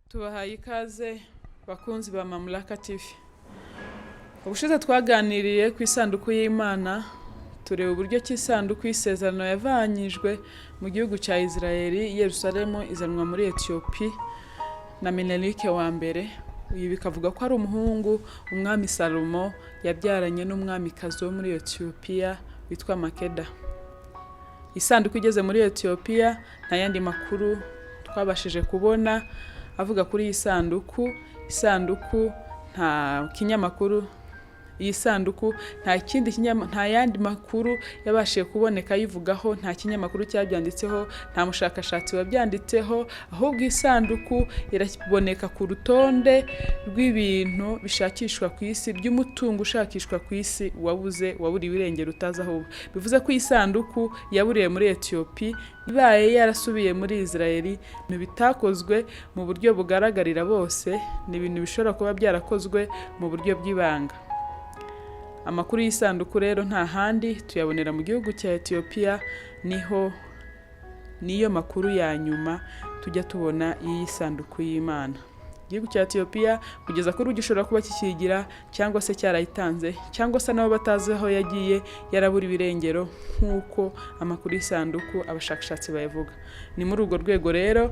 Tubahaye ikaze, bakunzi ba Mamulaka TV. Ubushize twaganiriye ku isanduku y'Imana, tureba uburyo ki isanduku y'isezerano yavanyijwe mu gihugu cya Israel, Yerusalemu, izanwa muri Etiyopi na Menelike wa mbere. Uyu bikavuga ko ari umuhungu umwami Salomo yabyaranye n'umwamikazi wo muri Etiyopiya witwa Makeda. Isanduku igeze muri Etiyopiya, nta yandi makuru twabashije kubona avuga kuri iyi sanduku. Isanduku nta kinyamakuru, iyi sanduku nta kindi kinyama, nta yandi makuru yabashije kuboneka ayivugaho, nta kinyamakuru cyabyanditseho, nta mushakashatsi wabyanditseho. Ahubwo isanduku iraboneka ku rutonde rw'ibintu bishakishwa ku isi, by'umutungo ushakishwa ku isi wabuze, waburiwe irengero, utazi aho uba. Bivuze ko iyi sanduku yaburiwe muri Etiyopi ibaye yarasubiye muri Israel, ibintu bitakozwe mu buryo bugaragarira bose, ni ibintu bishobora kuba byarakozwe mu buryo bw'ibanga. Amakuru y'isanduku rero nta handi tuyabonera mu gihugu cya Etiyopiya, niho niyo makuru ya nyuma tujya tubona y'iyi sanduku y'Imana. Igihugu cya Etiyopiya kugeza kuri ubu gishobora kuba kikigira, cyangwa se cyarayitanze, cyangwa se nabo batazi aho yagiye, yaraburiwe irengero nk'uko amakuru y'isanduku abashakashatsi bayavuga. Ni muri urwo rwego rero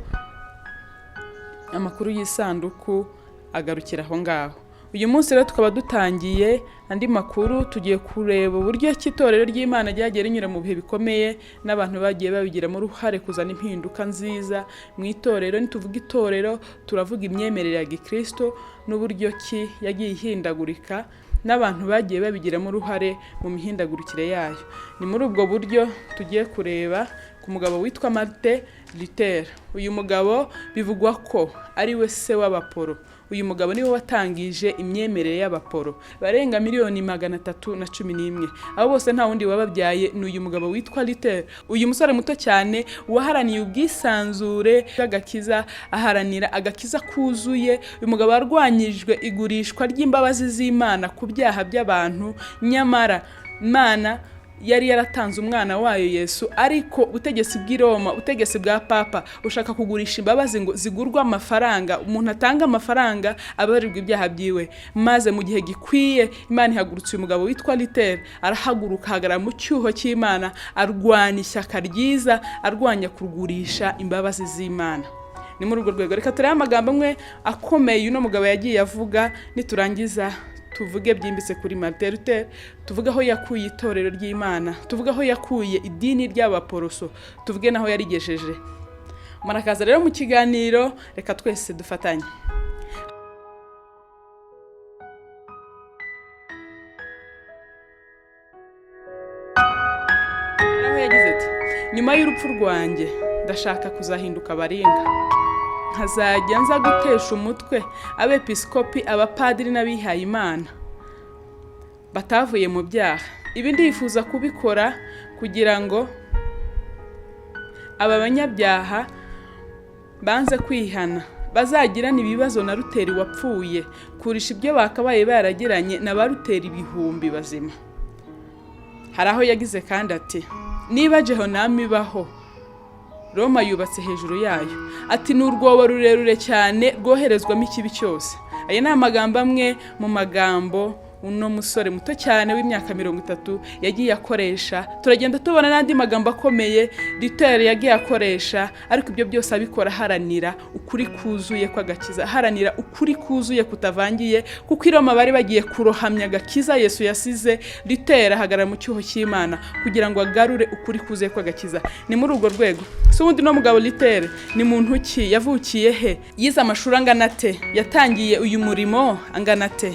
amakuru y'isanduku agarukira aho ngaho. Uyu munsi rero tukaba dutangiye andi makuru. Tugiye kureba uburyo ki itorero ry'Imana ryagiye rinyura mu bihe bikomeye n'abantu bagiye babigiramo uruhare kuzana impinduka nziza mu itorero. Nituvuga itorero, turavuga imyemerere ya gikristo n'uburyo ki yagiye ihindagurika n'abantu bagiye babigiramo uruhare mu mihindagurikire yayo. Ni muri ubwo buryo tugiye kureba ku mugabo witwa Martin Luther. Uyu mugabo bivugwa ko ari we se w'abaporo. Uyu mugabo niwe watangije imyemerere y'abaporo barenga miliyoni 311. Abo bose nta wundi wababyaye, ni uyu mugabo witwa Luther. Uyu musore muto cyane waharaniye ubwisanzure bw'agakiza, aharanira agakiza kuzuye. Uyu mugabo warwanyijwe igurishwa ry'imbabazi z'Imana ku byaha by'abantu, nyamara Imana yari yaratanze umwana wayo Yesu, ariko ubutegetsi bw'i Roma, ubutegetsi bwa papa, ushaka kugurisha imbabazi ngo zigurwe amafaranga, umuntu atanga amafaranga abarirwa ibyaha byiwe. Maze mu gihe gikwiye Imana ihagurutse uyu mugabo witwa Luther, arahaguruka, ahagarara mu cyuho cy'Imana, arwana ishyaka ryiza, arwanya kugurisha imbabazi z'Imana. Ni muri urwo rwego reka turebe amagambo amwe akomeye uno mugabo yagiye avuga, niturangiza tuvuge byimbitse kuri Martin Luther, tuvuge aho yakuye itorero ry'Imana, tuvuge aho yakuye idini ry'abaporoso, tuvuge n'aho yarigejeje. Murakaza rero mu kiganiro, reka twese dufatanye. Aho yagize ati: "Nyuma y'urupfu rwanjye ndashaka kuzahinduka baringa, nkazajya nza gutesha umutwe abepiskopi, abapadiri n'abihayimana batavuye mu byaha. Ibi ndifuza kubikora kugira ngo aba banyabyaha banze kwihana bazagirane ibibazo na Ruteri wapfuye kurusha ibyo bakabaye baragiranye na ba Ruteri ibihumbi bazima." Hari aho yagize kandi ati: "Niba Jehonamu ibaho, Roma yubatse hejuru yayo." Ati: "Ni urwobo rurerure cyane rwoherezwamo ikibi cyose." Aya ni amagambo amwe mu magambo uno musore muto cyane w'imyaka 30 yagiye akoresha. Turagenda tubona n'andi magambo akomeye Luther yagiye akoresha, ariko ibyo byose abikora aharanira ukuri kuzuye kw'agakiza, aharanira ukuri kuzuye kutavangiye, kuko i Roma bari bagiye kurohamya agakiza Yesu yasize. Luther ahagarara mu cyuho cy'Imana kugira ngo agarure ukuri kuzuye kw'agakiza. Ni muri urwo rwego. Si ubundi no mugabo Luther ni muntu ki? Yavukiye he? Yize amashuri angana ate? Yatangiye uyu murimo angana ate?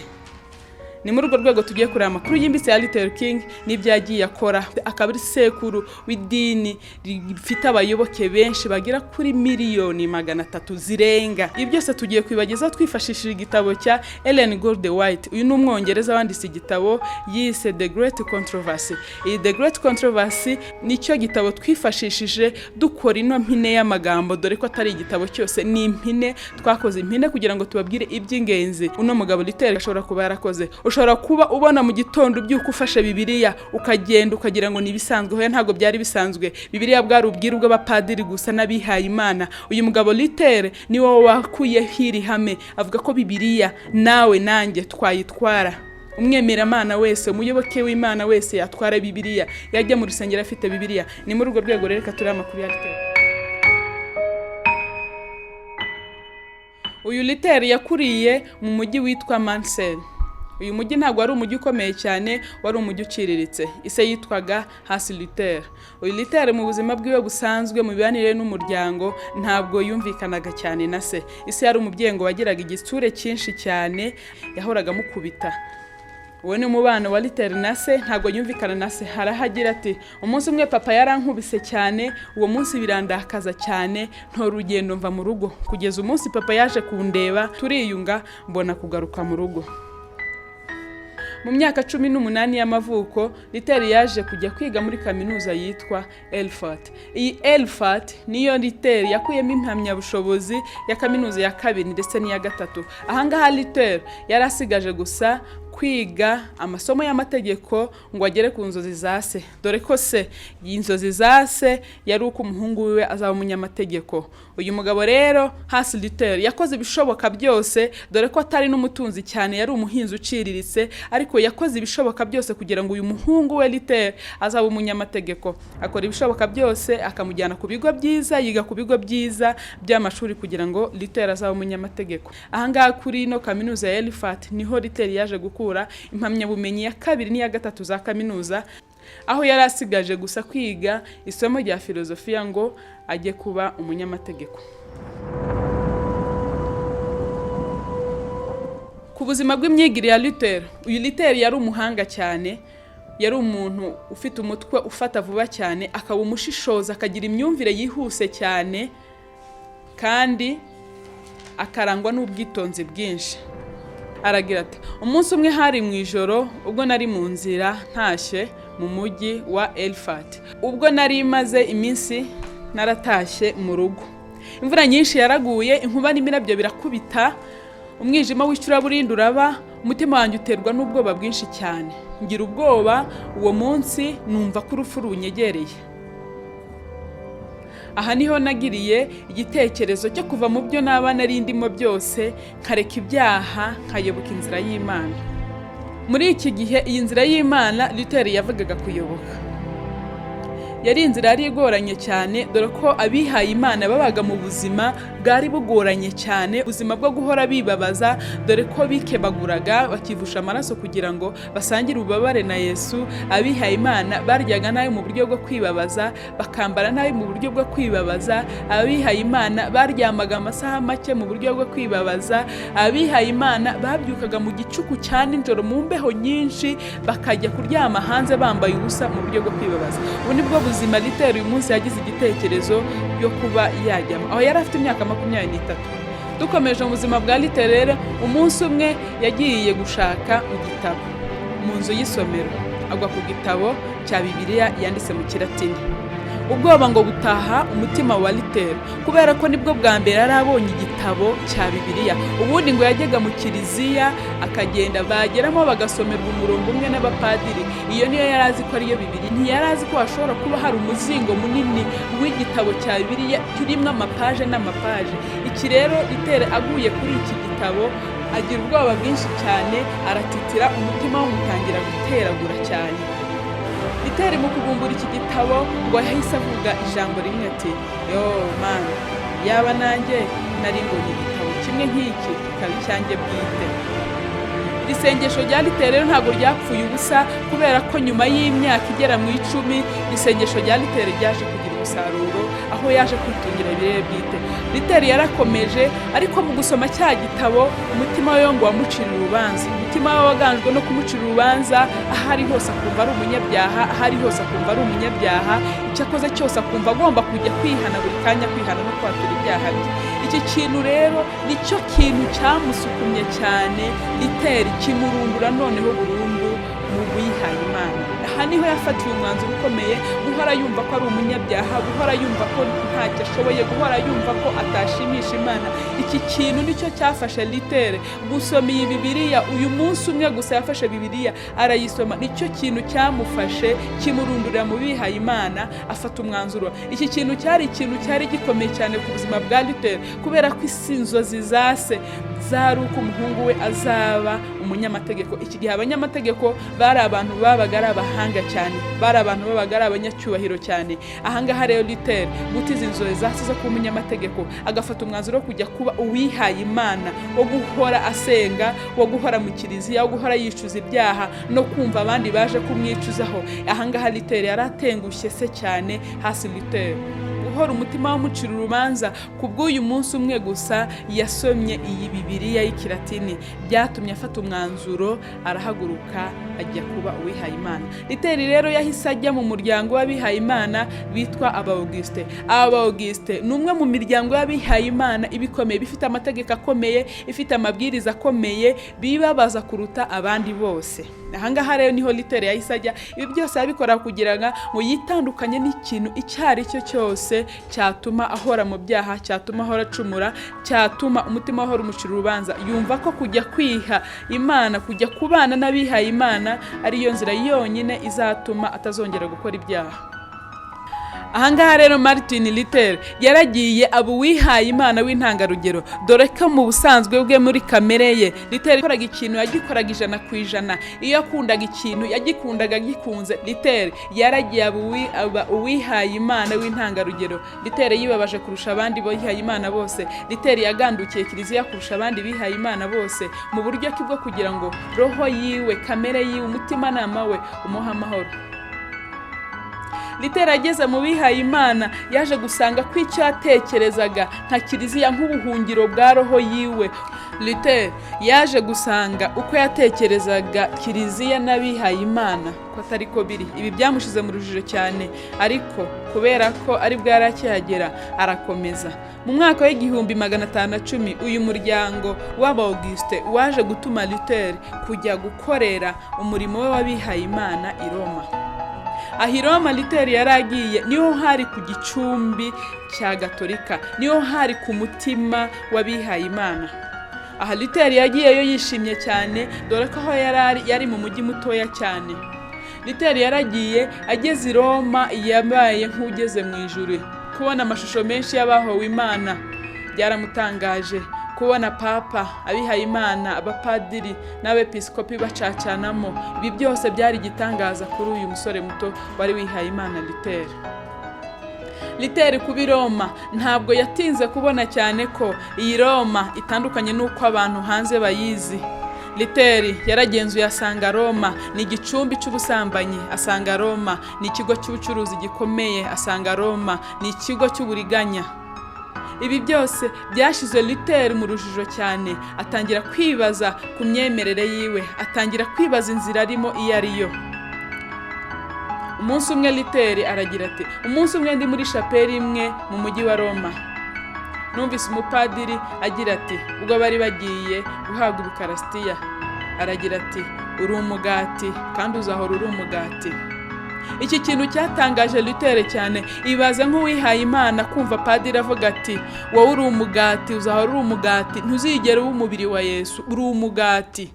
Ni muri urwo rwego tugiye kureba amakuru yimbitse ya Luther King n'ibyo yagiye akora, akaba ari sekuru w'idini rifite abayoboke benshi bagera kuri miliyoni 300 zirenga. Ibi byose tugiye kubibagezaho twifashishije igitabo cya Ellen Gould White. Uyu ni Umwongereza wanditse igitabo yise The Great Controversy. Iyi The Great Controversy nicyo gitabo twifashishije dukora ino mpine y'amagambo, dore ko atari igitabo cyose, ni impine. Twakoze impine kugira ngo tubabwire iby'ingenzi uno mugabo Luther ashobora kuba yarakoze. Ushobora kuba ubona mu gitondo ubyuka ufashe Bibiliya ukagenda ukagira ngo ni ibisanzwe. Hoya, ntabwo byari bisanzwe. Bibiliya bwari ubwiru bw'abapadiri gusa n'abihaye Imana. Uyu mugabo Luther ni wowe wakuyeho iri hame, avuga ko Bibiliya nawe nanjye twayitwara. Umwemeramana wese, umuyoboke w'Imana wese yatwara Bibiliya, yajya mu rusengero afite Bibiliya. Ni muri urwo rwego rero reka turebe amakuru ya Luther. Uyu Luther yakuriye mu mujyi witwa Mansell. Uyu mujyi ntabwo wari umujyi ukomeye cyane, wari umujyi uciriritse. Ise yitwaga Hasi Luther. Uyu Luther mu buzima bwiwe busanzwe, mu mibanire n'umuryango, ntabwo yumvikanaga cyane na se. Ise yari umubyeyi ngo wagiraga igitsure cyinshi cyane, yahoraga amukubita. Uwo ni umubano wa Luther na se, ntabwo yumvikana na se. Harahagira ati: "Umunsi umwe papa yarankubise cyane, uwo munsi birandakaza cyane, ntora urugendo mva mu rugo, kugeza umunsi papa yaje kundeba turiyunga, mbona kugaruka mu rugo." Mu myaka 18 y'amavuko, Luther yaje kujya kwiga muri kaminuza yitwa Erfurt. Iyi Erfurt niyo Luther yakuyemo impamyabushobozi ya kaminuza ya kabiri ndetse n'iya gatatu. Ahangaha Luther yari asigaje gusa kwiga amasomo y'amategeko ngo agere ku nzozi za se, dore ko se inzozi za se yari uko umuhungu wiwe azaba umunyamategeko. Uyu mugabo rero Hasi Luther yakoze ibishoboka byose, dore ko atari n'umutunzi cyane, yari umuhinzi uciriritse, ariko yakoze ibishoboka byose kugira ngo uyu muhungu we Luther azabe umunyamategeko. Akora ibishoboka byose akamujyana ku bigo byiza, yiga ku bigo byiza by'amashuri kugira ngo Luther azabe umunyamategeko. Ahangaha kuri ino kaminuza ya Erfurt niho Luther yaje gukura impamyabumenyi ya kabiri n'iya gatatu za kaminuza, aho yari asigaje gusa kwiga isomo rya filozofiya ngo ajye kuba umunyamategeko. Ku buzima bw'imyigire ya Luther, uyu Luther yari umuhanga cyane, yari umuntu ufite umutwe ufata vuba cyane, akaba umushishozi, akagira imyumvire yihuse cyane, kandi akarangwa n'ubwitonzi bwinshi. Aragira ati: "Umunsi umwe hari mu ijoro, ubwo nari mu nzira ntashye mu mujyi wa Erfurt, ubwo nari maze iminsi naratashye mu rugo, imvura nyinshi yaraguye, inkuba n'imirabyo birakubita, umwijima w'icuraburindi uraba, umutima wanjye uterwa n'ubwoba bwinshi cyane. Ngira ubwoba uwo munsi, numva ko urupfu runyegereye. Aha niho nagiriye igitekerezo cyo kuva mu byo naba nari ndimo byose, nkareka ibyaha, nkayoboka inzira y'Imana." Muri iki gihe iyi nzira y'Imana Luther yavugaga kuyoboka yari inzira yari igoranye cyane, dore ko abihaye Imana babaga mu buzima bwari bugoranye cyane, ubuzima bwo guhora bibabaza, dore ko bikebaguraga bakivusha amaraso kugira ngo basangire ububabare na Yesu. Abihaye Imana baryaga nabi mu buryo bwo kwibabaza, bakambara nabi mu buryo bwo kwibabaza. Abihaye Imana baryamaga amasaha make mu buryo bwo kwibabaza. Abihaye Imana babyukaga mu gicuku cya nijoro mu mbeho nyinshi, bakajya kuryama hanze bambaye ubusa mu buryo bwo kwibabaza. Ubu ni bwo buzima Luther uyu munsi yagize igitekerezo yo kuba yajyamo, aho yari afite imyaka 23. Dukomeje mu buzima bwa Luther rero, umunsi umwe yagiye gushaka mu gitabo mu nzu y'isomero, agwa ku gitabo cya Bibiliya yanditse mu Kilatini. Ubwoba ngo butaha umutima wa Luther, kubera ko nibwo bwa mbere yari abonye igitabo cya Bibiliya. Ubundi ngo yajyaga mu kiliziya akagenda, bageramo bagasomerwa umurongo umwe n'abapadiri, iyo niyo yari azi ko ariyo Bibiliya. Ntiyari azi ko hashobora kuba hari umuzingo munini w'igitabo cya Bibiliya kirimo amapaje n'amapaje. Iki rero Luther aguye kuri iki gitabo agira ubwoba bwinshi cyane, aratitira, umutima we umutangira guteragura cyane. Luther mu kubumbura iki gitabo ngo yahise avuga ijambo rimwe ati: "Yo Mana, yaba nanjye nari mbonye igitabo kimwe nk'iki kikaba icyanjye bwite." Iri sengesho rya Luther rero ntabwo ryapfuye ubusa, kubera ko nyuma y'imyaka igera mu 10 isengesho rya Luther ryaje kugira umusaruro, aho yaje kwitungira Bibiliya bwite. Luther yarakomeje, ariko mu gusoma cya gitabo umutima we ngo wamucira urubanza. Umutima we waganjwe no kumucira urubanza, aho ari hose akumva ari umunyabyaha, aho ari hose akumva ari umunyabyaha, icyo akoze cyose akumva agomba kujya kwihana buri kanya, kwihana no kwatura ibyaha bye. Iki kintu rero nicyo kintu cyamusukumye cyane Luther, kimurundura noneho burundu mu bihaye Imana. Aha Aha niho yafatiye umwanzuro ukomeye: guhora yumva ko ari umunyabyaha, guhora yumva ko ntacyo ashoboye, guhora yumva ko atashimisha Imana. Iki kintu nicyo cyafashe Luther gusoma iyi Bibiliya. Uyu munsi umwe gusa yafashe Bibiliya arayisoma, nicyo kintu cyamufashe kimurundurira mu bihaye Imana, afata umwanzuro. Iki kintu cyari ikintu cyari gikomeye cyane ku buzima bwa Luther, kubera ko isi inzozi za se zari uko umuhungu we azaba umunyamategeko. Iki gihe abanyamategeko bari abantu babaga ari abahanga cyane, bari abantu babaga ari abanyacyubahiro cyane. Ahangaha rero Luther guta izi nzozi za se zo kuba umunyamategeko, agafata umwanzuro wo kujya kuba uwihaye Imana, wo guhora asenga, wo guhora mu kiliziya, wo guhora yicuza ibyaha no kumva abandi baje kumwicuzaho. Ahangaha Luther yari atengushye se cyane hasi. Luther guhora umutima w'umucira urubanza ku bw'uyu munsi umwe gusa yasomye iyi Bibiliya y'Ikilatini, byatumye afata umwanzuro, arahaguruka ajya kuba uwihaye Imana. Luther rero yahise ajya mu muryango w'abihaye Imana bitwa Aba Augustin. Aba Augustin ni umwe mu miryango y'abihaye Imana iba ikomeye, ifite amategeko akomeye, ifite amabwiriza akomeye, bibabaza kuruta abandi bose. Ahangaha rero niho Luther yahise ajya. Ibi byose yabikora kugira ngo yitandukanye n'ikintu icyo ari cyo cyose cyatuma ahora mu byaha, cyatuma ahora acumura, cyatuma umutima ahora umucira urubanza. Yumva ko kujya kwiha Imana, kujya kubana n'abihaye Imana, ariyo nzira yonyine izatuma atazongera gukora ibyaha. Ahangaha rero Martin Luther yaragiye aba uwihaye Imana w'intangarugero, dore ko mu busanzwe bwe, muri kamere ye, Luther yakoraga ikintu yagikoraga 100%. Iyo yakundaga ikintu yagikundaga gikunze. Luther yaragiye aba uwihaye Imana w'intangarugero. Luther yibabaje kurusha abandi bihaye Imana bose. Luther yagandukiye kiliziya kurusha abandi bihaye Imana bose, mu buryo ki bwo kugira ngo roho yiwe, kamere yiwe, umutimanama we umuhe amahoro. Luther ageze mu bihaye Imana yaje gusanga ko icyo yatekerezaga nka kiliziya, nk'ubuhungiro bwa roho yiwe, Luther yaje gusanga uko yatekerezaga kiliziya n'abihaye Imana ko atari ko biri. Ibi byamushyize mu rujijo cyane, ariko kubera ko ari bwo yari akihagera arakomeza. Mu mwaka w'1510 uyu muryango w'Aba Augustin waje gutuma Luther kujya gukorera umurimo we w'abihaye Imana i Roma. Aho i Roma Luther yari agiye niho hari ku gicumbi cya Gatolika, niho hari ku mutima w'abihaye Imana. Aha Luther yagiyeyo yishimye cyane, dore ko aho yari ari yari mu mujyi mutoya cyane. Luther yaragiye, ageze i Roma yabaye nk'ugeze mu ijuru. Kubona amashusho menshi y'abahowe Imana byaramutangaje. Kubona papa, abihaye Imana, abapadiri n'abepiskopi bacacanamo, ibi byose byari igitangaza kuri uyu musore muto wari wihaye Imana Luther. Luther kuba i Roma ntabwo yatinze kubona cyane ko iyi Roma itandukanye n'uko abantu hanze bayizi. Luther yaragenzuye asanga Roma ni igicumbi cy'ubusambanyi, asanga Roma ni ikigo cy'ubucuruzi gikomeye, asanga Roma ni ikigo cy'uburiganya. Ibi byose byashyize Luther mu rujijo cyane, atangira kwibaza ku myemerere yiwe, atangira kwibaza inzira arimo iyo ari yo. Umunsi umwe Luther aragira ati: "Umunsi umwe ndi muri shapeli imwe mu mujyi wa Roma, numvise umupadiri agira ati, ubwo bari bagiye guhabwa ubukarasitiya, aragira ati: 'Uri umugati kandi uzahora uri umugati.'" Iki kintu cyatangaje Luther cyane. Ibaze nk'uwihaye Imana kumva padiri avuga ati: "Wowe uri umugati, uzahora uri umugati, ntuzigere uba umubiri wa Yesu, uri umugati."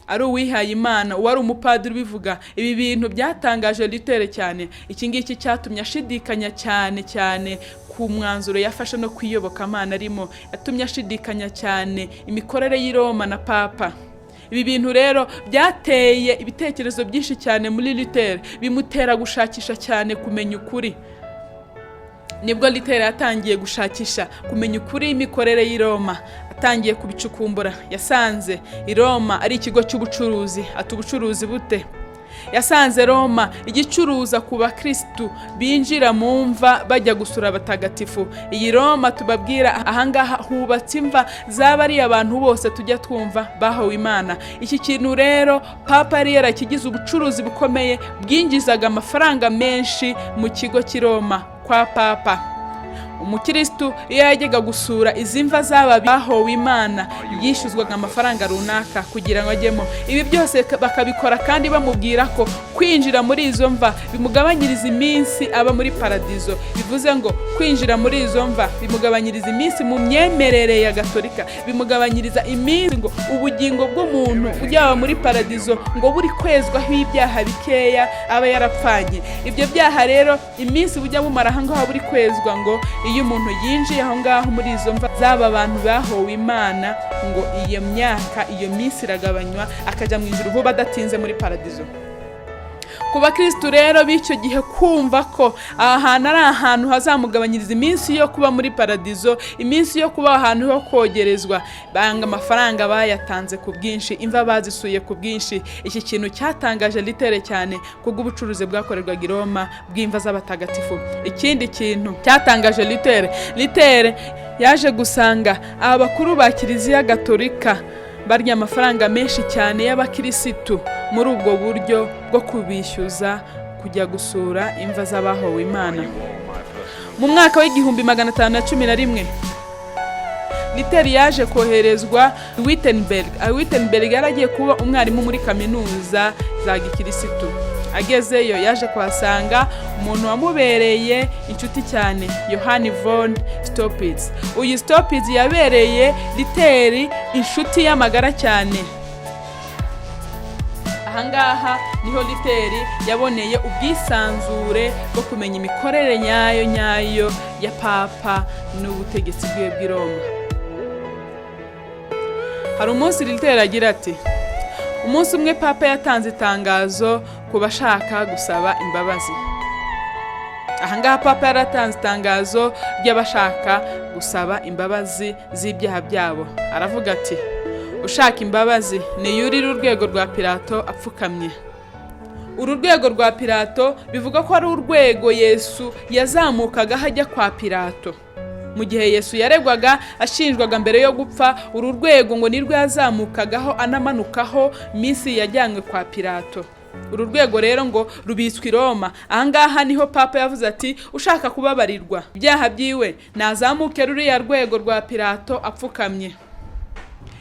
Ari uwihaye Imana, uwari umupadiri ubivuga. Ibi bintu byatangaje Luther cyane. Iki ngiki cyatumye ashidikanya cyane cyane ku mwanzuro yafashe no kwiyobokamana arimo, yatumye ashidikanya cyane imikorere y'i Roma na papa. Ibi bintu rero byateye ibitekerezo byinshi cyane muri Luther, bimutera gushakisha cyane kumenya ukuri. Nibwo Luther yatangiye gushakisha kumenya ukuri imikorere y'i Roma. Atangiye kubicukumbura yasanze i Roma ari ikigo cy'ubucuruzi. Ati: "Ubucuruzi bute?" Yasanze Roma igicuruza ku bakirisitu binjira mu mva bajya gusura abatagatifu. Iyi Roma tubabwira ahangaha hubatse imva zaba ari abantu bose tujya twumva bahowe Imana. Iki kintu rero papa yari yarakigize ubucuruzi bukomeye bwinjizaga amafaranga menshi mu kigo cy'i Roma kwa papa. Umukirisitu iyo yajyaga gusura izi mva z'aba bahowe Imana, yishyuzwaga amafaranga runaka kugira ngo ajyemo. Ibi byose bakabikora kandi bamubwira ko kwinjira muri izo mva bimugabanyiriza iminsi aba muri paradizo. Bivuze ngo kwinjira muri izo mva bimugabanyiriza iminsi, mu myemerere ya Gatolika bimugabanyiriza iminsi, ngo ubugingo bw'umuntu bwaba muri paradizo ngo buri kwezwaho ibyaha bikeya aba yarapfanye. Ibyo byaha rero, iminsi bujya bumara aho ngaho buri kwezwa, ngo iyo umuntu yinjiye aho ngaho muri izo mva z'aba bantu bahowe Imana, ngo iyo myaka, iyo minsi iragabanywa, akajya mu ijuru vuba adatinze muri paradizo. Ku bakirisitu rero b'icyo gihe, kumva ko aha hantu ari ahantu hazamugabanyiriza iminsi yo kuba muri paradizo, iminsi yo kuba ahantu ho kogerezwa, banga amafaranga bayatanze ku bwinshi, imva bazisuye ku bwinshi. Iki kintu cyatangaje Luther cyane kubw'ubucuruzi bwakorerwaga i Roma bw'imva z'abatagatifu. Ikindi kintu cyatangaje Luther, Luther yaje gusanga aba bakuru ba Kiliziya Gatolika barya amafaranga menshi cyane y'abakirisitu muri ubwo buryo bwo kubishyuza kujya gusura imva z'abahowe Imana. Mu mwaka w'1511, Luther yaje koherezwa Wittenberg. Wittenberg yari agiye kuba umwarimu muri kaminuza za gikirisitu. Agezeyo yaje kuhasanga umuntu wamubereye inshuti cyane, Yohani von Staupitz. Uyu Staupitz yabereye Luther inshuti y'amagara cyane. Ahangaha niho Luther yaboneye ubwisanzure bwo kumenya imikorere nyayo nyayo ya Papa n'ubutegetsi bwiwe bw'i Roma. Hari umunsi Luther agira ati: "Umunsi umwe Papa yatanze itangazo ku bashaka gusaba imbabazi." Ahangaha Papa yaratanze itangazo ry'abashaka gusaba imbabazi z'ibyaha byabo. Aravuga ati: "Ushaka imbabazi niyurire urwego rwa Pilato apfukamye." Uru rwego rwa Pilato bivuga ko ari urwego Yesu yazamukagaho ajya kwa Pilato mu gihe Yesu yaregwaga, ashinjwaga mbere yo gupfa. Uru rwego ngo nirwo yazamukagaho anamanukaho minsi yajyanywe kwa Pilato. Uru rwego rero ngo rubitswe i Roma. Ahangaha niho Papa yavuze ati: "Ushaka kubabarirwa ibyaha byiwe nazamuke ruriya rwego rwa Pilato apfukamye."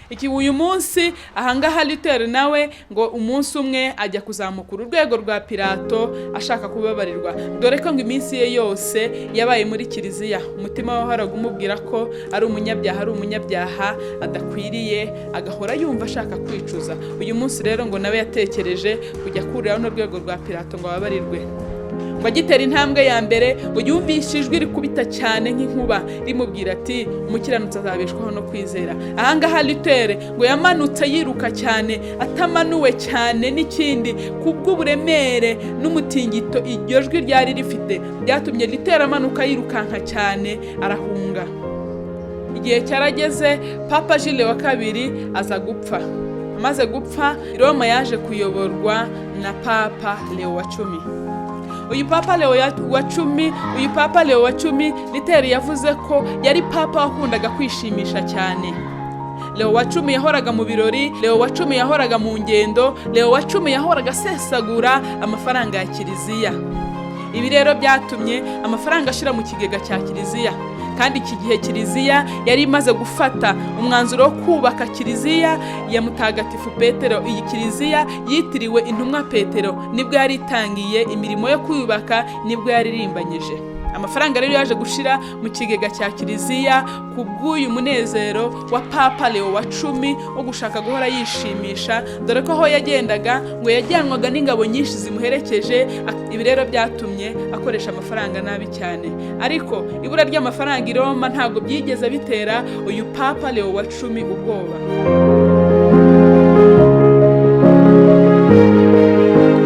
Iki uyu munsi ahangaha Luther nawe ngo umunsi umwe ajya kuzamuka uru rwego rwa Pilato ashaka kubabarirwa, dore ko ngo iminsi ye yose yabaye muri kiliziya, umutima we wahoraga umubwira ko ari umunyabyaha, ari umunyabyaha adakwiriye, agahora yumva ashaka kwicuza. Uyu munsi rero ngo nawe yatekereje kujya kurira runo rwego rwa Pilato ngo ababarirwe. Ngo agitera intambwe ya mbere, ngo yumvishe ijwi rikubita cyane nk'inkuba rimubwira ati: "Umukiranutsi azabeshwaho no kwizera." Ahangaha Luther ngo yamanutse yiruka cyane, atamanuwe cyane n'ikindi. Kubw'uburemere n'umutingito iryo jwi ryari rifite, byatumye Luther amanuka yirukanka cyane, arahunga. Igihe cyarageze, Papa Jules wa Kabiri aza gupfa. Amaze gupfa, Roma yaje kuyoborwa na Papa Leo wa X. Uyu Papa Leo wa X, Luther yavuze ko yari papa wakundaga kwishimisha cyane. Leo wa X yahoraga mu birori, Leo wa X yahoraga mu ngendo, Leo wa X yahoraga asesagura amafaranga ya kiliziya. Ibi rero byatumye amafaranga ashira mu kigega cya kiliziya, kandi iki gihe kiliziya yari imaze gufata umwanzuro wo kubaka kiliziya ya Mutagatifu Petero. Iyi kiliziya yitiriwe intumwa Petero nibwo yari itangiye imirimo yo kuyubaka, nibwo yaririmbanyije. Amafaranga rero yaje gushira mu kigega cya kiliziya ku bw'uyu munezero wa Papa Leo wa X wo gushaka guhora yishimisha, dore ko aho yagendaga ngo yajyanwaga n'ingabo nyinshi zimuherekeje. Ibi rero byatumye akoresha amafaranga nabi cyane. Ariko ibura ry'amafaranga i Roma ntabwo byigeze bitera uyu Papa Leo wa X ubwoba.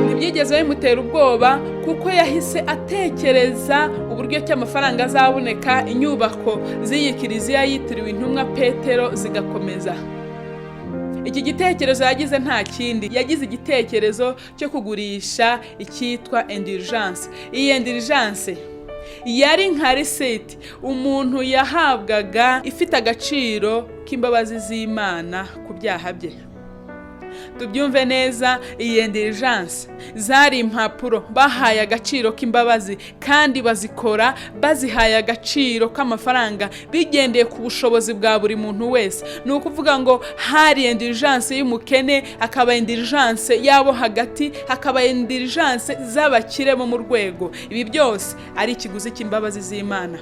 Ntibyigeze bimutera ubwoba, kuko yahise atekereza uburyo ki amafaranga azaboneka, inyubako z'iyi kiliziya yitiriwe intumwa Petero zigakomeza. Iki gitekerezo yagize nta kindi, yagize igitekerezo cyo kugurisha icyitwa indulgence. Iyi indulgence yari nka risiti umuntu yahabwaga ifite agaciro k'imbabazi z'Imana ku byaha bye. Tubyumve neza, iyi indulgence zari impapuro bahaye agaciro k'imbabazi, kandi bazikora bazihaye agaciro k'amafaranga bigendeye ku bushobozi bwa buri muntu wese. Ni ukuvuga ngo hari indulgence y'umukene, hakaba indulgence y'abo hagati, hakaba indulgence z'abakire bo mu rwego. Ibi byose ari ikiguzi cy'imbabazi z'Imana.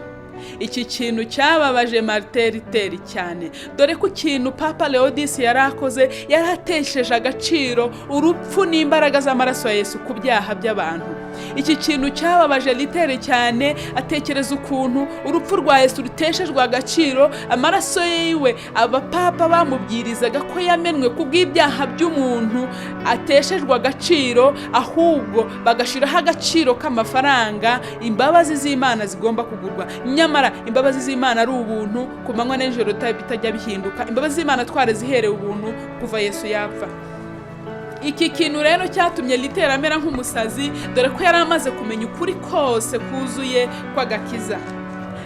Iki kintu cyababaje Martin Luther cyane, dore ko ikintu Papa Leo X yari akoze yari atesheje agaciro urupfu n'imbaraga z'amaraso ya Yesu ku byaha by'abantu. Iki kintu cyababaje Luther cyane, atekereza ukuntu urupfu rwa Yesu ruteshejwe agaciro, amaraso yiwe abapapa bamubwirizaga ko yamenwe ku bw'ibyaha by'umuntu ateshejwe agaciro, ahubwo bagashyiraho agaciro k'amafaranga imbabazi z'Imana zigomba kugurwa. Nyamara imbabazi z'Imana ari ubuntu, ku manywa n'ijoro bitajya bihinduka. Imbabazi z'Imana twaraziherewe ubuntu kuva Yesu yapfa. Iki kintu rero cyatumye Luther amera nk'umusazi, dore ko yari amaze kumenya ukuri kose kuzuye kw'agakiza.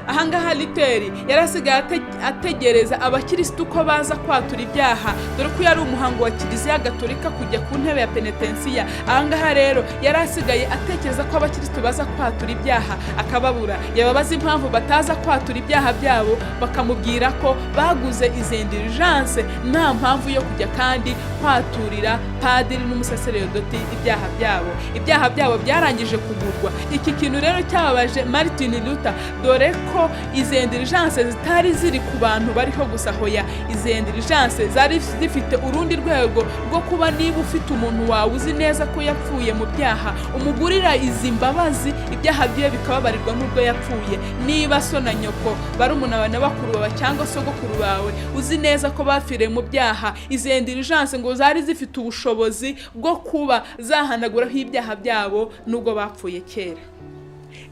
Ahangaha Luther yari asigaye ategereza abakirisitu ko baza kwatura ibyaha, dore ko yari umuhango wa Kiliziya Gatolika kujya ku ntebe ya penetensiya. Ahangaha rero yari asigaye atekereza ko abakirisitu baza kwatura ibyaha, akababura. Yababaza impamvu bataza kwatura ibyaha byabo, bakamubwira ko baguze izi indulgence, nta mpamvu yo kujya kandi kwaturira padiri n'umusaseredoti ibyaha byabo. Ibyaha byabo byarangije kugurwa. Iki kintu rero cyababaje Martin Luther, dore ko izi indulgence zitari ziri ku bantu bariho gusa. Hoya, izi indulgence zari zifite urundi rwego rwo kuba niba ufite umuntu wawe uzi neza ko yapfuye mu byaha, umugurira izi mbabazi, ibyaha byiwe bikababarirwa n'ubwo yapfuye. Niba so na nyoko, barumuna bawe na bakuru bawe cyangwa sogokuru bawe uzi neza ko bapfiriye mu byaha, izi indulgence ngo zari zifite ubushobozi bwo kuba zahanaguraho ibyaha byabo nubwo bapfuye kera.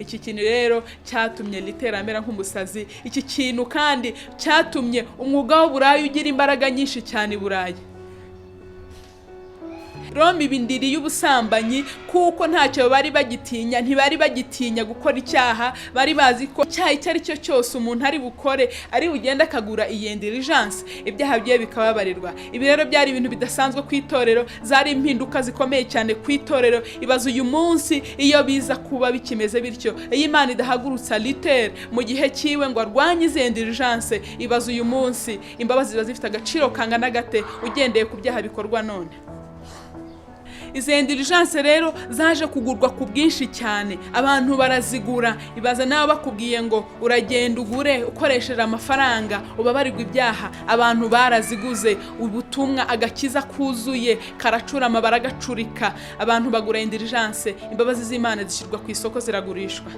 Iki kintu rero cyatumye Luther amera nk'umusazi. Iki kintu kandi cyatumye umwuga w'uburaya ugira imbaraga nyinshi cyane i Burayi. Roma iba indiri y'ubusambanyi, kuko ntacyo bari bagitinya. Ntibari bagitinya gukora icyaha. Bari bazi ko icyaha icyo ari cyo cyose umuntu ari bukore, ari bugende akagura iyi indulgence, ibyaha bye bikababarirwa. Ibi rero byari ibintu bidasanzwe ku itorero, zari impinduka zikomeye cyane ku itorero. Ibaza uyu munsi iyo biza kuba bikimeze bityo, iyo Imana idahagurutsa Luther mu gihe cyiwe ngo arwanye izi indulgence. Ibaza uyu munsi imbabazi ziba zifite agaciro kangana gate ugendeye ku byaha bikorwa none? Izi indulgence rero zaje kugurwa ku bwinshi cyane, abantu barazigura. Ibaza nawe bakubwiye ngo uragenda ugure ukoresheje amafaranga ubabarirwa ibyaha. Abantu baraziguze, ubutumwa agakiza kuzuye karacurama, baragacurika. Abantu bagura indulgence, imbabazi z'Imana zishyirwa ku isoko, ziragurishwa.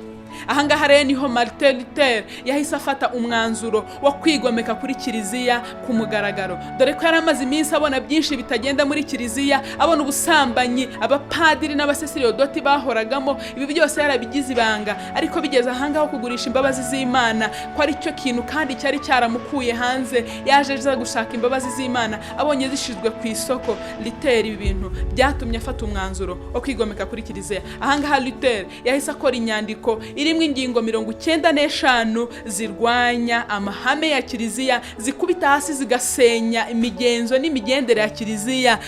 Ahangaha rero niho Martin Luther yahise afata umwanzuro wo kwigomeka kuri kiliziya ku mugaragaro, dore ko yari amaze iminsi abona byinshi bitagenda muri kiliziya, abona ubusambanyi abapadiri n'abaseseriodoti bahoragamo. Ibi byose yarabigize ibanga, ariko bigeze ahangaha kugurisha imbabazi z'Imana, ko ari cyo kintu kandi cyari cyaramukuye hanze, yaje aza gushaka imbabazi z'Imana, abonye zishyizwe ku isoko. Luther ibi bintu byatumye afata umwanzuro wo kwigomeka kuri kiliziya. Ahangaha Luther yahise akora inyandiko irimo ingingo 95 zirwanya amahame ya kiliziya, zikubita hasi zigasenya imigenzo n'imigendere ya kiliziya.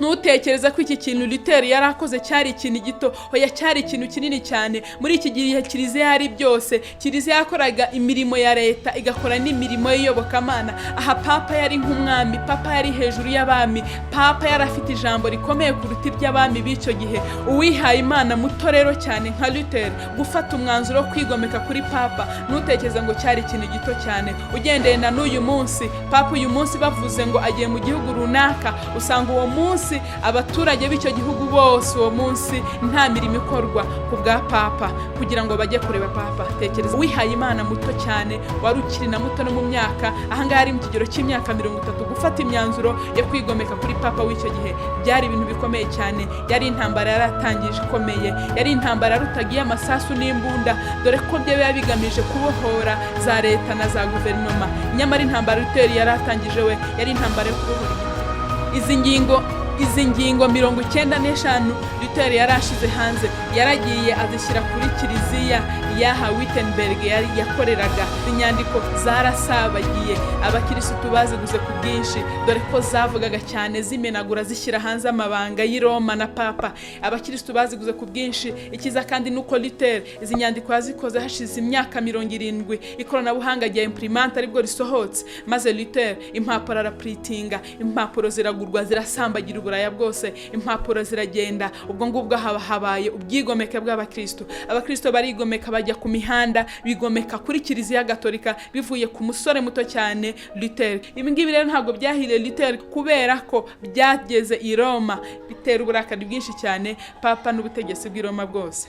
Ntutekereze ko iki kintu Luther yari akoze cyari ikintu gito. Hoya, cyari ikintu kinini cyane. Muri iki gihe kiliziya yari byose. Kiliziya yakoraga imirimo ya leta, igakora n'imirimo y'iyobokamana. Aha papa yari nk'umwami, papa yari hejuru y'abami, papa yari afite ijambo rikomeye kuruta iry'abami b'icyo gihe. Uwihaye Imana muto rero cyane nka Luther gufata umwanzuro wo kwigomeka kuri papa, ntutekereze ngo cyari ikintu gito cyane. Ugendeye na n'uyu munsi, papa uyu munsi bavuze ngo agiye mu gihugu runaka, usanga uwo munsi abaturage b'icyo gihugu bose uwo munsi nta mirimo ikorwa ku bwa papa, kugira ngo bajye kureba papa. Tekereza uwihaye Imana muto cyane, wari ukiri na muto no mu myaka, ahangaha ari mu kigero cy'imyaka 30, gufata imyanzuro yo kwigomeka kuri papa w'icyo gihe byari ibintu bikomeye cyane. Yari intambara yaratangije ikomeye, yari intambara yarutagiye amasasu n'imbunda, dore ko byo biba bigamije kubohora za leta na za guverinoma. Nyamara intambara Luther yari atangije we yari intambara yo kubohora imitima. Izi ngingo 95 Luther yari ashize hanze Yaragiye azishyira kuri kiliziya y'aha Wittenberg yari yakoreraga. Inyandiko zarasabagiye, abakirisitu baziguze ku bwinshi, dore ko zavugaga cyane zimenagura, zishyira hanze amabanga y'i Roma na Papa. Abakirisitu baziguze ku bwinshi. Ikiza kandi nuko Luther izi nyandiko yazikoze hashize imyaka 70 ikoranabuhanga rya imprimante aribwo risohotse, maze Luther impapuro araprintinga, impapuro ziragurwa, zirasambagira uburaya bwose, impapuro ziragenda. Ubwo ngubwo haba habaye ubwigomeke bw'abakristo. Abakristo barigomeka, bajya ku mihanda, bigomeka kuri Kiliziya Gatolika, bivuye ku musore muto cyane Luther. Ibi ngibi rero ntabwo byahiriye Luther, kubera ko byageze i Roma bitera uburakari bwinshi cyane Papa n'ubutegetsi bw'i Roma bwose.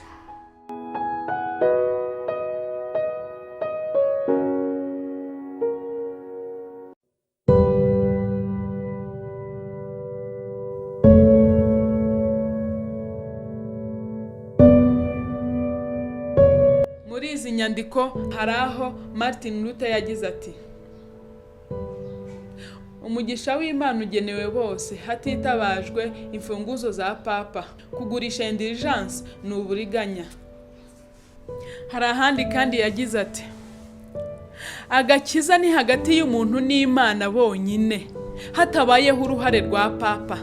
Muri izi nyandiko hari aho Martin Luther yagize ati: "Umugisha w'Imana ugenewe bose hatitabajwe imfunguzo za Papa. Kugurisha indulgence ni uburiganya." Hari ahandi kandi yagize ati: "Agakiza ni hagati y'umuntu n'Imana bonyine, hatabayeho uruhare rwa Papa."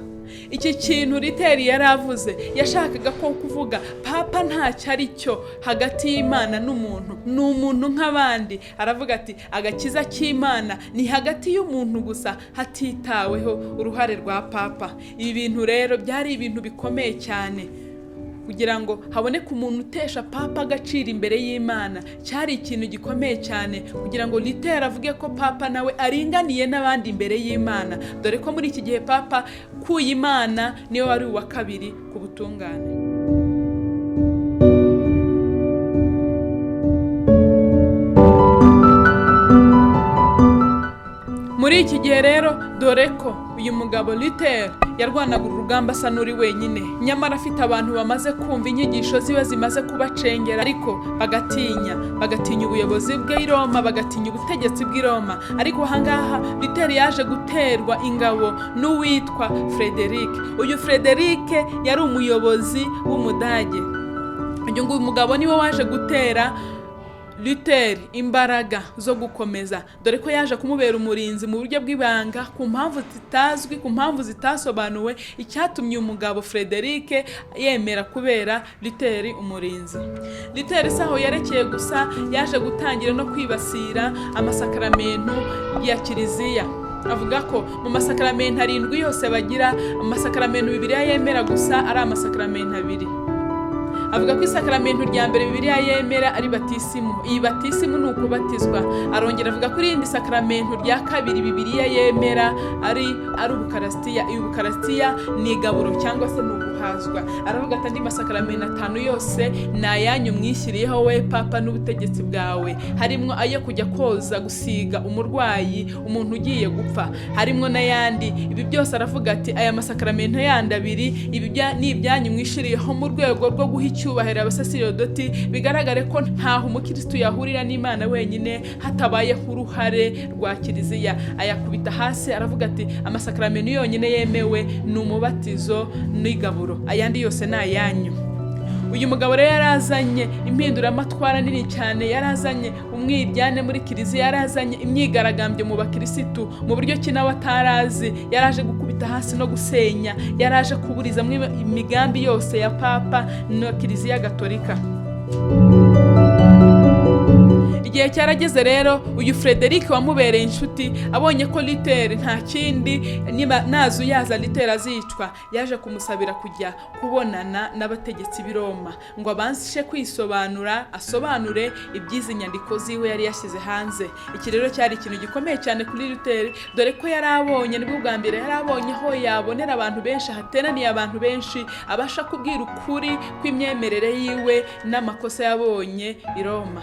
Iki kintu Luther yari avuze, yashakaga ko kuvuga Papa ntacyo ari cyo hagati y'Imana n'umuntu, ni umuntu nk'abandi. Aravuga ati: "Agakiza k'Imana ni hagati y'umuntu gusa, hatitaweho uruhare rwa Papa." Ibi bintu rero byari ibintu bikomeye cyane kugira ngo haboneke umuntu utesha Papa agaciro imbere y'Imana. Cyari ikintu gikomeye cyane kugira ngo Luther avuge ko Papa nawe aringaniye n'abandi imbere y'Imana, dore ko muri iki gihe Papa kuye Imana niwe wari uwa kabiri ku butungane. Muri iki gihe rero, dore ko uyu mugabo Luther yarwanaga urugamba asa n'uri wenyine, nyamara afite abantu bamaze kumva inyigisho ziwe zimaze kubacengera, ariko bagatinya, bagatinya ubuyobozi bw'i Roma, bagatinya ubutegetsi bw'i Roma. Ariko ahangaha Luther yaje guterwa ingabo n'uwitwa Frederick. Uyu Frederick yari umuyobozi w'Umudage. Uyu nguyu mugabo niwe waje gutera Luther imbaraga zo gukomeza, dore ko yaje kumubera umurinzi mu buryo bw'ibanga ku mpamvu zitazwi, ku mpamvu zitasobanuwe, icyatumye uyu mugabo Frederick yemera kubera Luther umurinzi. Luther si aho yerekeye gusa, yaje gutangira no kwibasira amasakaramentu ya kiliziya, avuga ko mu masakaramentu arindwi yose bagira, amasakaramentu Bibiliya yemera gusa ari amasakaramentu abiri. Avuga ko isakaramentu rya mbere Bibiliya yemera ari batisimu. Iyi batisimu ni ukubatizwa. Arongera avuga ko irindi sakaramentu rya kabiri Bibiliya yemera ari ubukarasitiya. Iyi bukarasitiya ni igaburo cyangwa se ni uguhazwa. Aravuga ati: "Andi masakaramentu atanu yose ni ayanyu mwishyiriyeho, we Papa n'ubutegetsi bwawe, harimo ayo kujya koza, gusiga umurwayi, umuntu ugiye gupfa, harimo n'ayandi." Ibi byose aravuga ati: "Aya masakaramentu yandi abiri, ibi ni ibyanyu mwishyiriyeho mu rwego rwo guha icyubahiro abasaserdoti, bigaragare ko ntaho umukirisitu yahurira n'Imana wenyine hatabayeho uruhare rwa kiliziya." Ayakubita hasi, aravuga ati: "Amasakaramentu yonyine yemewe ni umubatizo n'igaburo, ayandi yose ni ayanyu." Uyu mugabo rero yarazanye impinduramatwara nini cyane, yarazanye umwiryane muri kiliziya, yarazanye imyigaragambyo mu bakirisitu mu buryo ki nawe atarazi. Yaraje gukubita hasi no gusenya, yaraje kuburizamo imigambi yose ya Papa na Kiliziya Gatolika. Igihe cyarageze rero, uyu Frederick wamubereye inshuti abonye ko Luther nta kindi, niba nazu yaza Luther azicwa, yaje kumusabira kujya kubonana n'abategetsi b'i Roma ngo abashe kwisobanura, asobanure iby'izi nyandiko ziwe yari yashyize hanze. Iki rero cyari ikintu gikomeye cyane kuri Luther, dore ko yari abonye, nibwo bwa mbere yari abonye aho yabonera abantu benshi, hateraniye abantu benshi, abasha kubwira ukuri kw'imyemerere yiwe n'amakosa yabonye i Roma.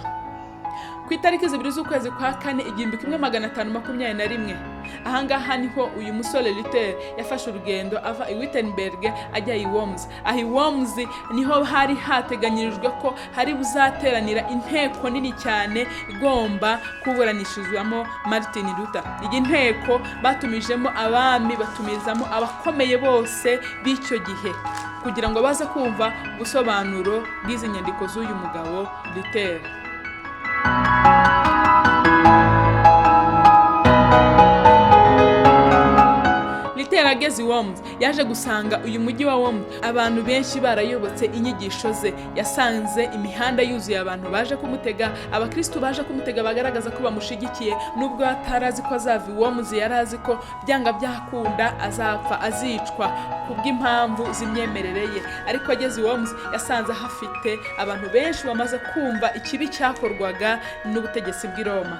Ku itariki 2 z'ukwezi kwa kane 1521, ahangaha niho uyu musore Luther yafashe urugendo ava i Wittenberg ajya i Worms. Aho i Worms niho hari hateganyirijwe ko hari buzateranira inteko nini cyane igomba kuburanishirizwamo Martin Luther. Iyi nteko batumijemo abami, batumizamo abakomeye bose b'icyo gihe. kugira ngo baze kumva ubusobanuro bw'izi nyandiko z'uyu mugabo Luther. Luther ageze i Worms, yaje gusanga uyu mujyi wa Worms abantu benshi barayobotse inyigisho ze. Yasanze imihanda yuzuye abantu baje kumutega, abakristu baje kumutega bagaragaza ko bamushigikiye. Nubwo atari azi ko azava i Worms, yari azi ko byanga byakunda azapfa, azicwa kubw'impamvu z'imyemerere ye. Ariko ageze i Worms yasanze ahafite abantu benshi bamaze kumva ikibi cyakorwaga n'ubutegetsi bw'i Roma.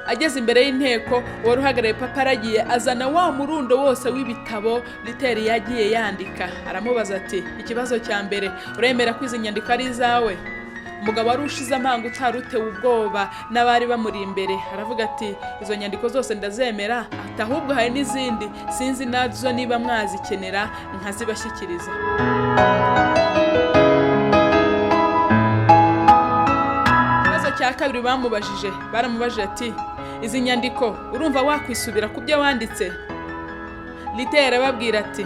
Ageze imbere y'inteko, uwari uhagarariye papa aragiye azana wa murundo wose w'ibitabo Luther yagiye yandika, aramubaza ati: "Ikibazo cya mbere, uremera ko izi nyandiko ari izawe?" Umugabo wari ushize amanga, utari utewe ubwoba n'abari bamuri imbere, aravuga ati: "Izo nyandiko zose ndazemera," ati: "ahubwo hari n'izindi sinzi nazo niba mwazikenera nkazibashyikiriza." Ikibazo cya kabiri bamubajije, baramubajije ati: "Izi nyandiko urumva wakwisubira ku byo wanditse?" Luther arababwira ati: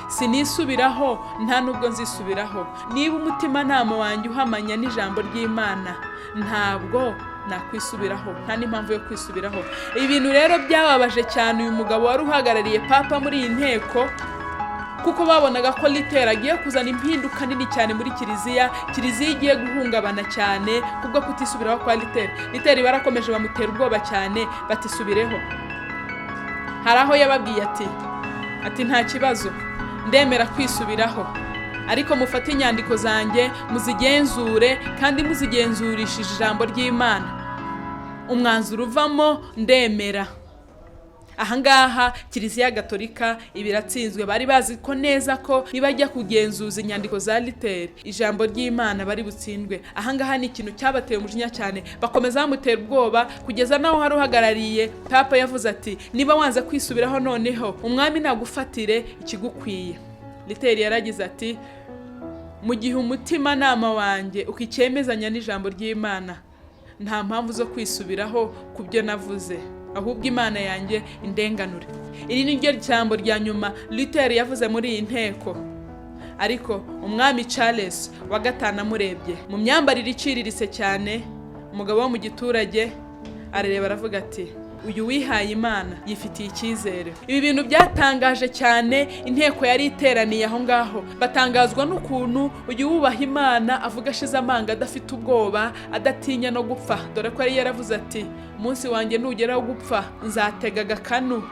"Sinisubiraho, nta nubwo nzisubiraho. Niba umutimanama wanjye uhamanya n'ijambo ry'Imana, ntabwo nakwisubiraho, nta n'impamvu yo kwisubiraho." Ibi bintu rero byababaje cyane uyu mugabo wari uhagarariye papa muri iyi nteko, kuko babonaga ko Luther agiye kuzana impinduka nini cyane muri kiliziya. Kiliziya igiye guhungabana cyane kubwo kutisubiraho kwa Luther. Luther barakomeje bamutera ubwoba cyane, batisubireho. Hari aho yababwiye ati: "Nta kibazo, ndemera kwisubiraho, ariko mufate inyandiko zanjye muzigenzure, kandi muzigenzurishije ijambo ry'Imana, umwanzuro uvamo ndemera." Ahangaha Kiliziya Gatolika iba iratsinzwe. Bari bazi ko neza ko nibajya kugenzuza inyandiko za Luther ijambo ry'Imana bari butsindwe. Ahangaha ni ikintu cyabateye umujinya cyane, bakomeza bamutera ubwoba kugeza n'aho hari uhagarariye papa yavuze ati: "Niba wanze kwisubiraho, noneho umwami nagufatire ikigukwiye." Luther yaragize ati: "Mu gihe umutimanama wanjye ukicyemezanya n'ijambo ry'Imana, nta mpamvu zo kwisubiraho ku byo navuze, ahubwo Imana yanjye indenganure." Iri ni ryo jambo rya nyuma Luther yavuze muri iyi nteko. Ariko umwami Charles wa gatanu amurebye mu myambarire iciriritse cyane, umugabo wo mu giturage, arareba aravuga ati: "Uyu wihaye Imana yifitiye icyizere." Ibi bintu byatangaje cyane inteko yari iteraniye aho ngaho. Batangazwa n'ukuntu uyu wubaha Imana avuga ashize amanga, adafite ubwoba, adatinya no gupfa, dore ko yari yaravuze ati: "Umunsi wanjye nugera wo gupfa nzatega agakanu."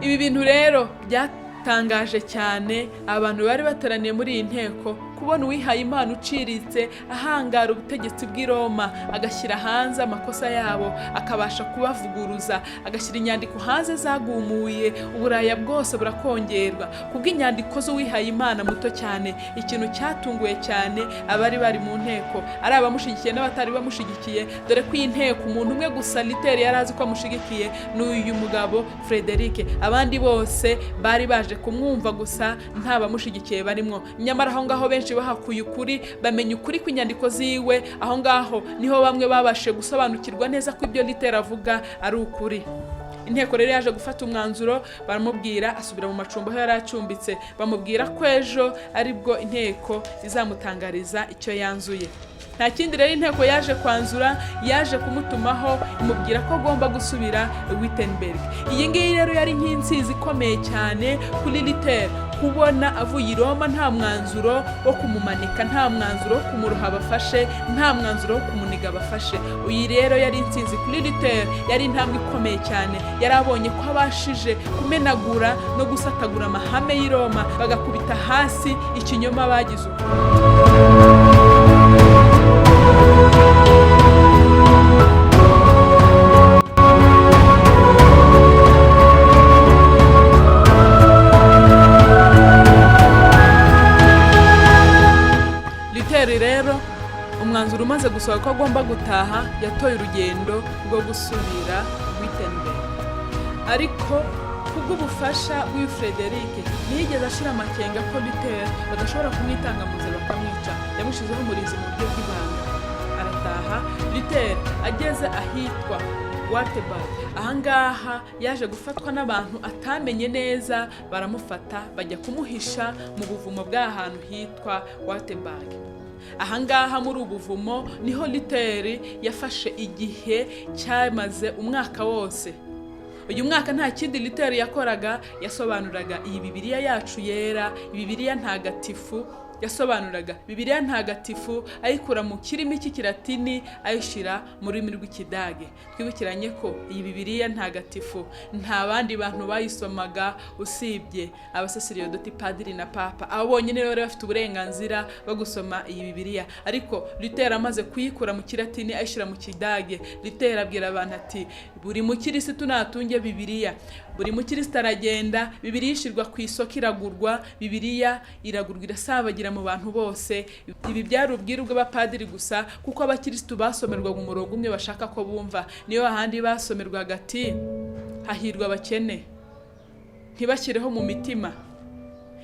Ibi bintu rero byatangaje cyane abantu bari bateraniye muri iyi nteko, kubona uwihaye Imana uciriritse ahangara ubutegetsi bw'i Roma, agashyira hanze amakosa yabo, akabasha kubavuguruza, agashyira inyandiko hanze zagumuye Uburaya bwose burakongerwa kubw'inyandiko z'uwihaye Imana muto cyane. Ikintu cyatunguye cyane abari bari mu nteko, ari abamushyigikiye n'abatari bamushyigikiye, dore ko iyi nteko umuntu umwe gusa Luther yari azi ko amushyigikiye ni uyu mugabo Frederic. Abandi bose bari baje kumwumva gusa, nta bamushyigikiye barimo. Nyamara aho ngaho benshi bahakuye ukuri, bamenya ukuri kw'inyandiko ziwe. Aho ngaho niho bamwe babashije gusobanukirwa neza ko ibyo Luther avuga ari ukuri. Inteko rero yaje gufata umwanzuro, baramubwira asubira mu macumbi aho yari acumbitse, bamubwira ko ejo aribwo inteko izamutangariza icyo yanzuye. Nta kindi rero inteko yaje kwanzura, yaje kumutumaho imubwira ko agomba gusubira Wittenberg. Iyi ngiyi rero yari nk'intsinzi ikomeye cyane kuri Luther, kubona avuye i Roma nta mwanzuro wo kumumanika, nta mwanzuro wo kumuroha bafashe, nta mwanzuro wo kumuniga bafashe. Uyi rero yari intsinzi kuri Luther, yari intambwe ikomeye cyane. Yari abonye ko abashije kumenagura no gusatagura amahame y'i Roma, bagakubita hasi ikinyoma bagize ukuri. Luther rero umwanzuro umaze gusohoka ko agomba gutaha, yatoye urugendo rwo gusubira Wittenberg. Ariko kubw'ubufasha bw'uyu Frederic, ntiyigeze ashira amakenga ko Luther badashobora kumwitanga mu nzira bakamwica. Yamushyizeho umurinzi mu buryo bw'ibanga, arataha. Luther ageze ahitwa Wartburg. Ahangaha yaje gufatwa n'abantu atamenye neza, baramufata bajya kumuhisha mu buvumo bw'ahantu hitwa Wartburg. Ahangaha muri ubu buvumo niho Luther yafashe igihe cyamaze umwaka wose. Uyu mwaka nta kindi Luther yakoraga, yasobanuraga iyi Bibiliya yacu yera, Bibiliya ntagatifu. Yasobanuraga Bibiliya ntagatifu ayikura mu kirimi cy'ikilatini ayishyira mu rurimi rw'Ikidage. Twibukiranye ko iyi Bibiliya ntagatifu nta bandi bantu bayisomaga usibye abasaserdoti, padiri na papa. Abo bonyine bari bafite uburenganzira bwo gusoma iyi Bibiliya. Ariko Luther amaze kuyikura mu kilatini ayishyira mu Kidage, Luther abwira abantu ati: "Buri mukirisitu natunge Bibiliya." Buri mukirisitu aragenda, Bibiliya ishyirwa ku isoko, iragurwa. Bibiliya iragurwa, irasabagira mu bantu bose. Ibi byari ubwiru bw'abapadiri gusa, kuko abakirisitu basomerwaga umurongo umwe bashaka ko bumva. Niyo hahandi basomerwaga ati: "Hahirwa abakene", ntibashyireho mu mitima.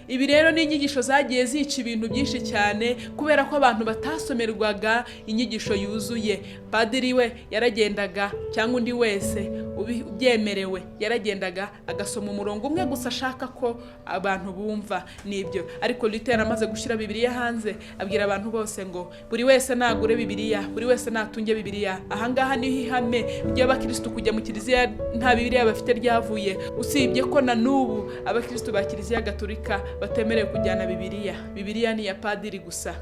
Ibi rero ni inyigisho zagiye zica ibintu byinshi cyane, kubera ko abantu batasomerwaga inyigisho yuzuye. Padiri we yaragendaga, cyangwa undi wese ubyemerewe yaragendaga agasoma umurongo umwe gusa ashaka ko abantu bumva, nibyo. Ariko Luther amaze gushyira Bibiliya hanze, abwira abantu bose ngo buri wese nagure Bibiliya, buri wese natunge Bibiliya. Ahangaha niho ihame ry'abakirisitu kujya mu kiliziya nta Bibiliya bafite ryavuye, usibye ko na n'ubu abakirisitu ba Kiliziya Gatolika batemerewe kujyana Bibiliya. Bibiliya ni iya padiri gusa.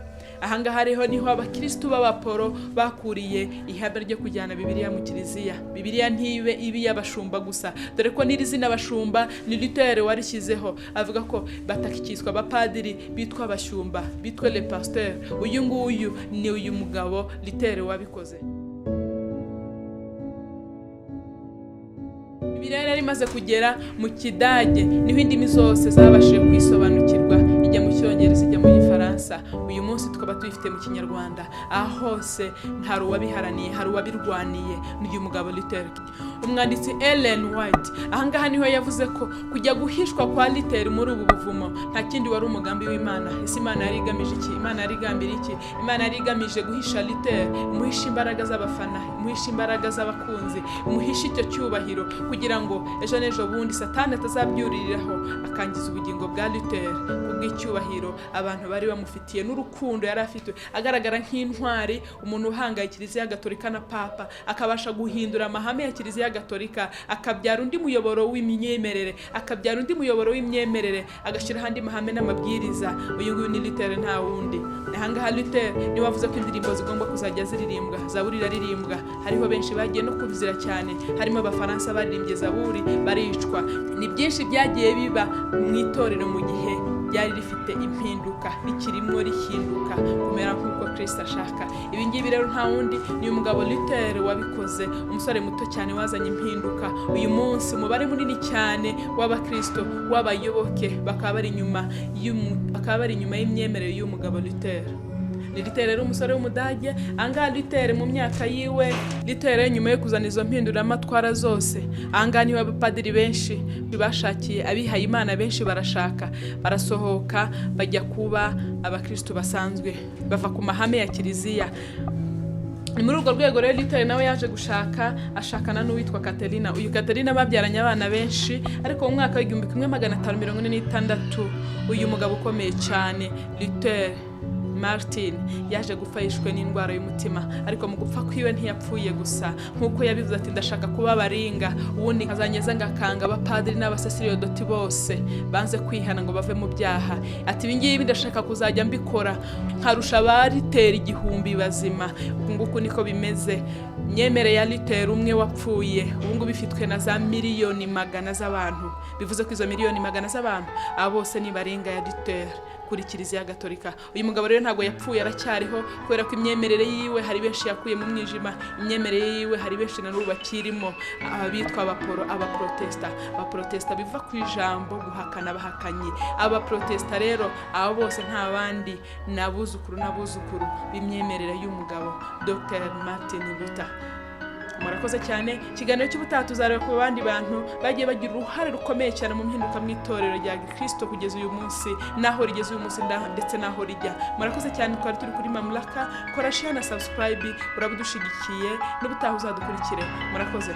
Ahangaha rero niho abakirisitu b'abaporo bakuriye ihame ryo kujyana Bibiliya mu kiliziya, Bibiliya ntibe ibe iy'abashumba gusa, dore ko n'iri zina abashumba ni Luther warishyizeho, avuga ko batakikiswa abapadiri, bitwa abashumba, bitwa le pasteur. Uyu nguyu ni uyu mugabo Luther wabikoze. Bibiliya yari imaze kugera mu Kidage, niho indimi zose zabashije kwisobanukirwa, ijya mu Cyongereza, ijya mu Gifaransa, uyu munsi tukaba tuyifite mu Kinyarwanda. Aha hose hari uwabiharaniye, hari uwabirwaniye, ni uyu mugabo Luther. Umwanditsi Ellen White ahangaha niho yavuze ko kujya guhishwa kwa Luther muri ubu buvumo nta kindi wari umugambi w'Imana. Ese Imana yari igamije iki? Imana yari igambiriye iki? Imana yari igamije guhisha Luther, imuhisha imbaraga z'abafana, imuhisha imbaraga z'abakunzi, imuhisha icyo cyubahiro, kugira ngo ejo n'ejo bundi Satani atazabyuririraho akangiza ubugingo bwa Luther kubw'icyubahiro abantu bari bamufitiye n'urukundo yari afite, agaragara nk'intwari, umuntu uhangaye Kiliziya Gatolika na papa, akabasha guhindura amahame ya Kiliziya Gatolika, akabyara undi muyoboro w'imyemerere, agashyiraho andi mahame n'amabwiriza. Uyu nguyu ni Luther, nta wundi. Ahangaha Luther niwe wavuze ko indirimbo zigomba kuzajya ziririmbwa, zaburi iraririmbwa. Hariho benshi bagiye no kubizira cyane, harimo Abafaransa baririmbye zaburi baricwa. Ni byinshi byagiye biba mu itorero mu gihe ryari rifite impinduka, rikirimo rihinduka kumera nk'uko Kristo ashaka. Ibi ngibi rero nta wundi, ni umugabo Luther wabikoze, umusore muto cyane wazanye impinduka. Uyu munsi umubare munini cyane w'abakristo, w'abayoboke, bakaba bari inyuma y'imyemerere y'umugabo Luther. Ni Luther rero, umusore w'Umudage. Ahangaha Luther mu myaka yiwe, Luther nyuma yo kuzana izo mpinduramatwara zose, ahangaha niho abapadiri benshi bashakiye, abihaye Imana benshi barashaka, barasohoka bajya kuba abakristo basanzwe, bava ku mahame ya kiliziya. Ni muri urwo rwego rero Luther nawe yaje gushaka, ashakana n'uwitwa Katerina. Uyu Katerina babyaranye abana benshi, ariko mu mwaka w'1546 uyu mugabo ukomeye cyane Luther Martin yaje gupfa yishwe n'indwara y'umutima. Ariko mu gupfa kwiwe ntiyapfuye gusa, nk'uko yabivuze ati: "Ndashaka kuba baringa, ubundi nkazanyeza ngakanga abapadiri n'abasaserdoti bose banze kwihana ngo bave mu byaha." Ati: "Ibi ngibi ndashaka kuzajya mbikora nkarusha abaritera 1000 bazima." Uku nguku niko bimeze. Myemere ya Luther umwe wapfuye, ubu ngubu ifitwe na za miliyoni magana z'abantu. Bivuze ko izo miliyoni magana z'abantu, abo bose ni baringa ya Luther kuri Kiliziya Gatolika. Uyu mugabo rero ntabwo yapfuye, aracyariho, kubera ko imyemerere yiwe hari benshi yakuye mu mwijima. Imyemerere yiwe hari benshi na n'ubu bakirimo, abitwa abaporo, abaprotesta. Abaprotesta biva ku ijambo guhakana, abahakanyi. Abaprotesta rero abo bose nta bandi, ni abuzukuru n'abuzukuru b'imyemerere y'umugabo Dr Martin Luther. Murakoze cyane. Ikiganiro cy'ubutaha tuzareba ku bandi bantu bagiye bagira uruhare rukomeye cyane mu mpinduka mu itorero rya Gikristo kugeza uyu munsi, n'aho rigeze uyu munsi ndetse n'aho rijya. Murakoze cyane. Twari turi kuri Mamlaka. Kora share na subscribe, uraba udushigikiye. N'ubutaha uzadukurikire. Murakoze.